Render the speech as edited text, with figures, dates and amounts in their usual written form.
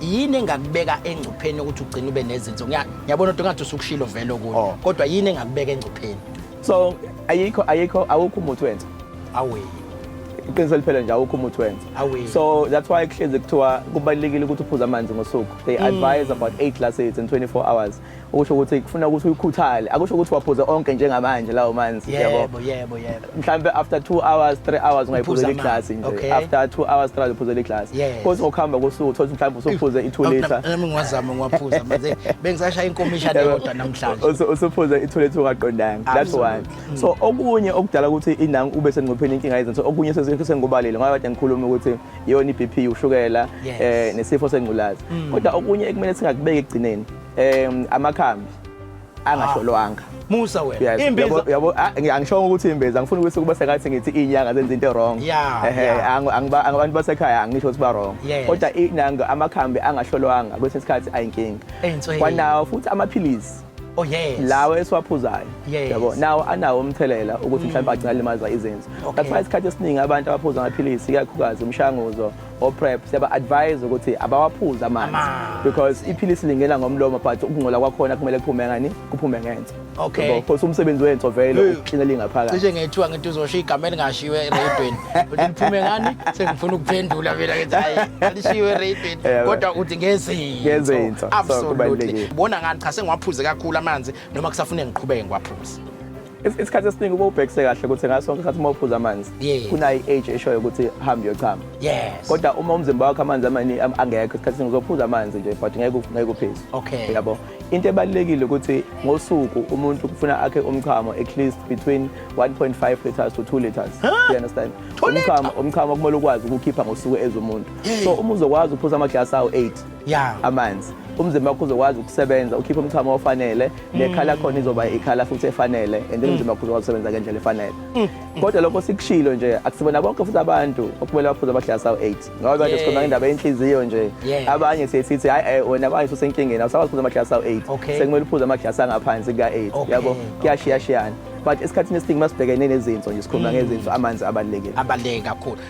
Yini engakubeka engcupheni ukuthi ugcine ube nezinso? Ngiyabona ukuthi ngathi usukushilo vele okunye. Oh. Kodwa yini engakubeka engcupheni? So ayikho awukho umuthi wenza. Awe. Iqiniso liphela nje, awukho umuthi wenza. Awe. So that's why kuhlezi kuthiwa kubalulekile ukuthi uphuze amanzi ngosuku. They advise about 8 glasses in 24 hours. Ukusho ukuthi kufuna ukuthi uyikhuthale, akusho ukuthi waphuze onke njengamanje lawo manzi, yabo. Yebo, yebo, yebo. Mhlambe after 2 hours, 3 hours ungayiphuzela Uphuze iglasi amanzi. nje. Okay. After 2 hours, 3 hours uphuzela iglasi. Kodwa ngokuhamba kosuku uthola ukuthi mhlawumbe usuphuze i-2 liter. Nami ngiwazama ngiwaphuza manje, bengisashaya inkomishane kodwa namhlanje. Usuphuze i-2 liter ungaqondanga. That's one. So okunye okudala ukuthi inangu ube sengcupheni, inkinga yezinso, okunye sengikubalile ngoba kade ngikhuluma ukuthi iyona i-BP, ushukela, nesifo sengculazi. Kodwa okunye ekumele singakubeki ekugcineni, amakhambi angahlolwanga. Musa wena. Yes, Imbiza. yabo, ah, angishongo ukuthi imbiza, ngifuna ukuthi kube sengathi ngithi iy'nyanga zenza into wrong. Ehhe, abantu basekhaya angisho ukuthi ba wrong. Kodwa inanga amakhambi angahlolwanga kwesinye isikhathi ayinkinga. Ey'nsweni. Kwanawo futhi amaphilisi lawo esiwaphuzayo, yabo, nawo anawo umthelela ukuthi mhlawumbe agcina limaza izinso. That's why isikhathi esiningi abantu abaphuza amaphilisi, ikakhulukazi umshanguzo o-PrEP, siyaba-advise ukuthi abawaphuze amanzi Amanzi. because iphilisi lingena ngomlomo, but ukungcola kwakhona kumele kuphume ngani? Kuphume ngenso. Yabo, because umsebenzi wenso vele ukuklinela ingaphakathi. Cishe ngethiwa ngithi uzoshiya igama elingashiwe ereyidweni, uthi liphume ngani? Sengifuna ukuphendula mina, ngithi hayi, alishiwe ereyidweni. Kodwa uthi ngezinso. Ngezinso. So, kubalulekile. Bona ngani, cha, sengiwaphuze kakhulu amanzi noma kusafune ngiqhubeke ngiwaphuze? Isikhathi esiningi uba ubhekise kahle ukuthi ngaso sonke isikhathi uma uphuza amanzi kunayo i-age eshoyo ukuthi hambe uyochama. Kodwa uma umzimba wakho amanzi amaningi angekho, isikhathi esiningi uzophuza amanzi nje, but ngeke upheze. Yabo, into ebalulekile ukuthi ngosuku umuntu kufuna akhe umchamo at least between 1.5 liters to 2 liters. You understand? 2 liter? Umchamo kumele ukwazi ukukhipha ngosuku ezomuntu. So uma uzokwazi ukuphuza amaglasi awu-8 amanzi, umzimba wakho uzokwazi ukusebenza, ukhiphe umchamo ofanele, nekhala khona izoba ikhala futhi efanele, and then umzimba wakho uzokwazi ukusebenza ngendlela efanele. Kodwa lokho sikushilo nje, akusibona bonke futhi abantu okumele baphuze amaglasi awu-8, ngoba kade sikhuluma ngendaba yenhliziyo nje. Abanye siye sithi hayi, wena abanye usenkingeni, awusakwazi ukuphuza amaglasi awu-8, sekumele uphuze amaglasi angaphansi kuka-8. Yabo, kuyashiyashiyana, but esikhathini esiningi masibhekene nezinso nje, sikhuluma ngezinso, amanzi abalulekile. Abaluleke kakhulu.